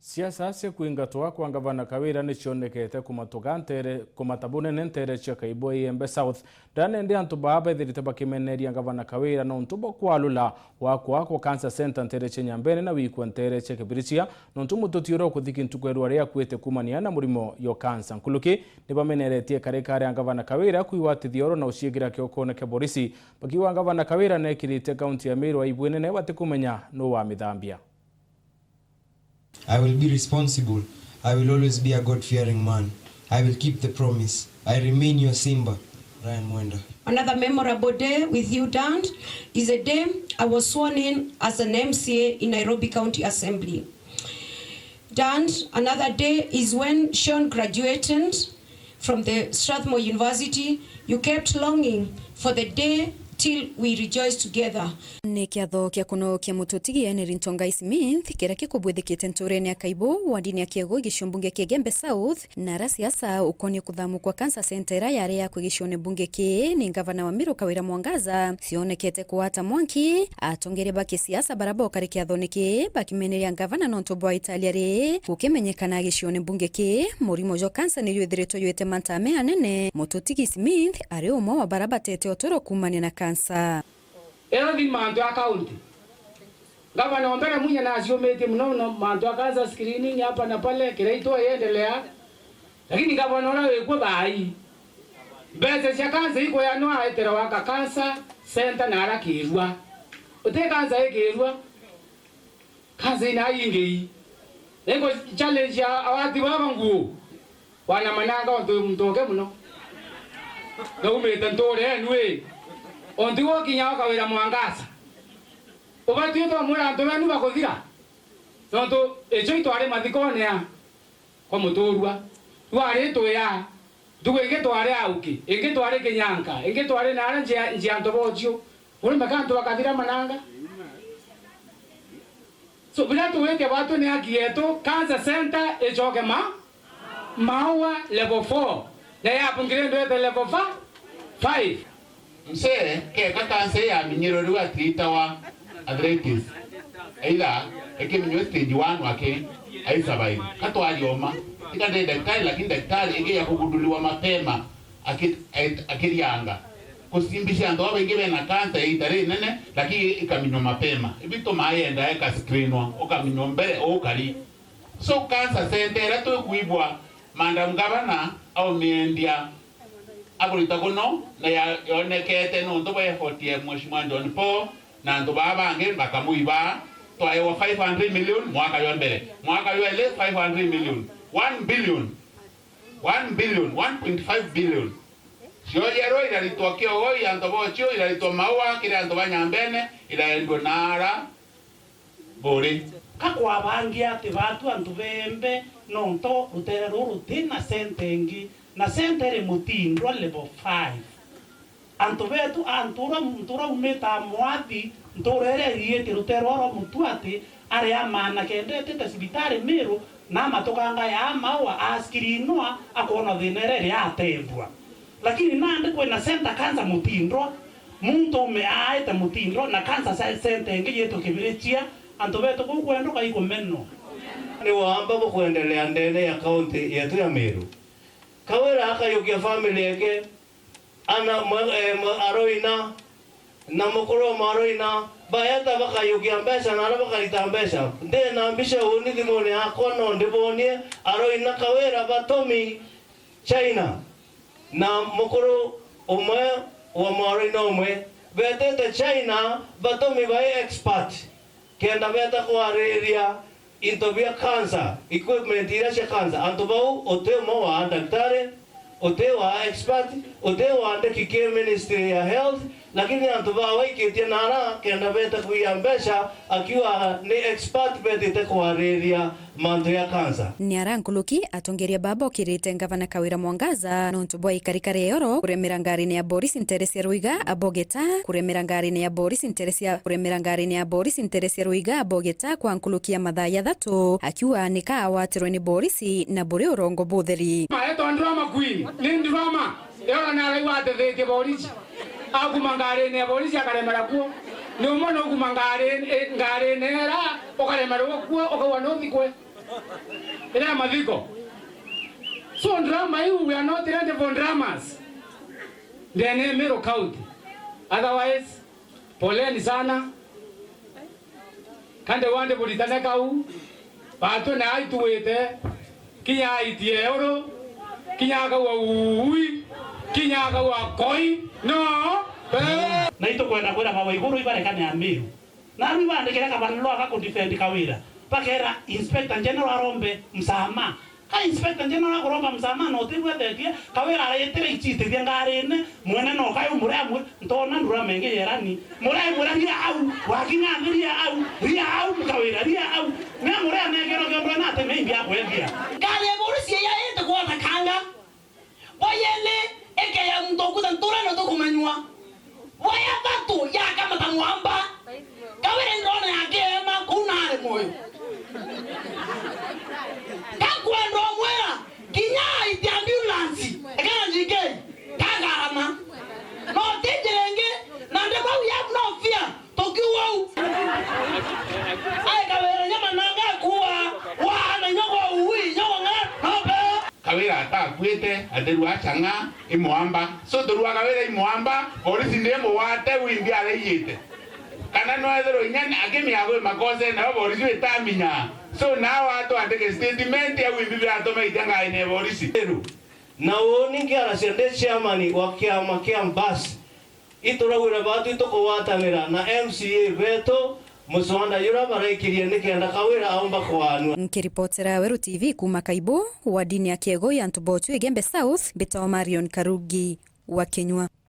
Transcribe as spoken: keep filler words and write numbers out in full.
Siasa cia kwingatwa kwa Ngavana Kawira ni cionekete kumatuka ntere, kumata bunene ntere cia Kaibo Igembe South. Ndana indi antu baa bethirite bakimeneria Ngavana Kawira nontu bwa kwalula gwakwa kwa Cancer Centre ntere cia Nyambene na wikwa ntere cia Kibirichia, nontu mututi uria ukuthiki ntuku ya rua ria akuite kumania na murimo yo cancer. Nkuruki ni bameneretie karika aria Ngavana Kawira kwigwatithia oro na uciigira kiokone kia borisi, bakiuga Ngavana Kawira nekirite kaunti ya Meru aibu inene batikumenya nuu wamithambia. I will be responsible. I will always be a God-fearing man. I will keep the promise. I remain your Simba, Ryan Mwenda. Another memorable day with you, Dan, is a day I was sworn in as an M C A in Nairobi County Assembly. Dan, another day is when Sean graduated from the Strathmore University, you kept longing for the day till we rejoice together. Ni kiatho kia kunokia mututigi Henry Ntongai Smith kiria gikubwithikite nturene ya Kaibo, wardini ya Kiego, gicigo mbunge kia Igembe South, na aria siasa ukonie kuthamukwa Cancer Centre iria yari yakwa gicione mbunge kii ni ngavana wa Meru Kawira Mwangaza cionekete kuata mwanki. Atongeria ba kisiasa baria bokari kiathone kii bakimeneria ngavana nontu bwa italia ri gukimenyekana gicione mbunge kii, murimo jwa kansa ni jwithiritwe jwite mantame anene. Mututigi Smith ari umwe wa baria batete uturo kuumania na kansa. Ethima antu a kaunti, ngavana o mbere munya naciumitie muno muno mantu a cancer screening hapa na pale, kiria itu iendelea. Lakini ngavana uria wikuo thaa ii, mbeca cia kansa ikuyanwa aetere waka kansa center na ara Kirua. Uti kansa i Kirua, kansa ina ingi ii. Na iko challenge ya awati baba nguo. Wana mananga ontu wi muntu oke muno. Na umite nture enu ii. Ontu iwe ukinya ukawira Mwangaza. Ubatuite umwira antu benu bakuthira. Nontu icio itwari mathikone ya kwa muturua. Twari twi a, ntugu ingi twari auki, ingi twari kinyanka, ingi twari na aria njia, njia antu bocio. Urume ka antu bakathira mananga. So, biria tuwite batu ni haki yetu, cancer center icoke ma, Maua level four. Na ya Bungire ndwete level fa-, five. Msee, keka kansa ya minyiro riu atiitawa arthritis. Either ikiminywa stage one wake ai survive. Katwarioma. Ika ndi daktari, lakini daktari ingi ya kugunduliwa mapema aki-, ai-, akirianga. Kusimbisha antu babaingi bena kansa ya ita rinene, lakini ikaminywa mapema. Ibitumaa yenda eka screenwa, ukaminywa mbere ukari. So cancer center iria tukwigua Madam Governor aumiendia akurita kuno na ya-, yonekete nontu bwa effort ya Mheshimiwa John Paul na antu baa bangi bakamuiba, twaewa five hundred million mwaka jwa mbere, mwaka jwa ili five hundred million, one billion, one billion, one point five billion. Cio yerwa iraritwa Kiogoi, antu bocio iraritwa Maua, kiri antu ba Nyambene, iraendwa naara buri. Ka kwabangia ati batu antu beembe, nontu rutere ruru ruti na sente ingi, na sente iri mutindwa level five. Antu betu, antu ura, muntu ura umite Amwathi, ntura iria iriite rutere rwa Mutwati, ari a maana kenda etite cibitari Miru, na amatukanga ya Maua, askirinwa, akoona thina iria iri atethua. Lakini nandi kwina center kansa mutindwa, muntu ume aaite mutindwa na kansa ce-, center ingi yitwa Kibirichia, antu betu kuu kwendwa kaikumenwa. Ni waamba bukwendelea ndene ya kaunti yetu ya Meru. Kawira akayukia family yake, ana mwe-, eh, mwe-, aroina, na mukuru wa mwaroina, baeta bakayukia mbeca na aria bakarita mbeca. Ndi na mbica uni thimuni yakwa, no ndibonie, aroina Kawira batomi China, na mukuru umwe wa mwarina umwe betete China, batomi bai expert kenda beta kwaririria into bia cancer, equipment iria cia cancer. Antu bau uti umwe wa daktari, uti wa expert, uti wandiki ki ministry ya health, lakini antu baa waikitie nara kenda beta kuia mbeca, akiuga ni expert betite kwaririria mantu ya cancer. Ni ara nkuruki atongeria baa bokirite ngavana Kawira Mwangaza nontu bwa ikarikari ya oro kuremera ngarine ya borisi ntere cia Ruiga abogeta, kuremera ngarine ya borisi ntere cia, kuremera ngarine ya borisi ntere cia Ruiga abogeta kwa nkuruki ya mathaa jathatu, akiuga ni ka awatirwe ni borisi na buri urongo butheri. Maetwa drama queen, ni drama. Yona naraigua atethitie borisi. Akuma ngarine ya borisi akaremera kuo. Ni umwe nukuma ngarine, ngarine era ukaremerwa kuo, ukauga nuthikwe. Iria ya mathiko. So drama iu, we are not ready for dramas. Ndene Meru County. Otherwise, poleni sana. Kandi wande buritane kau. Batwe na aitugwite. Kinya aitie euru. Kinya akauga uui. Kinya akauga koi. No. Pe. Na itukwenda kwira Bawaiguru ibarekane Amiru. Naarua ibandikire kabarua ga ku defend Kawira, bakeera Inspector General arombe msamaha. Ka Inspector General akuromba msamaha na utibwethetie, Kawira aretire icitithia ngarine, mwene no kayo muria amwe, ntona ndura mengi yerani. Muria amwe ria au, wakinya nthi ria au, ria au, Kawira ria au. Ni muria anengerwo kiondo na ate maybe akwethia. Ngari ya borisi ya ite kwona kanga. Bwayene, eke ya muntu ukuta ntura no tukumanywa. Bwaya thatu yakamata mwamba. Kawira ndona yake ema kuna ari moyo. Kakwenda omwera, kinya aite ambulance. Ekana njike, kagarama. No tijirenge, na ndemau ya no fear. Tukiuga u. Ai Kawira nyama nanga kuwa. Wa na nyogo ui, nyogo nga, no pe. Kawira atakuite, atheru acha nga, imwamba. So turua Kawira imwamba, polisi ndi mugwate, wi ndi araiyite. Kana no ethirwo inya ni akimia gwi makosa, na bo polisi itaminya. So now atwandike statement ya wimbi biratuma ite ngai ne polisi. Na uu ni nkiaracia ndi chairman wa kiama kia Mbasi. Ituraugire baatwi tukugwatanira na M C A beetu, muswanda jura baraikirie nikenda Kawira aumba kwaanua. Nkiripotera Weru T V kuuma Kaibu, wardini ya Kiegoi, antu bootwi Igembe South, mbitawa Marion Karugi wa Kinyua.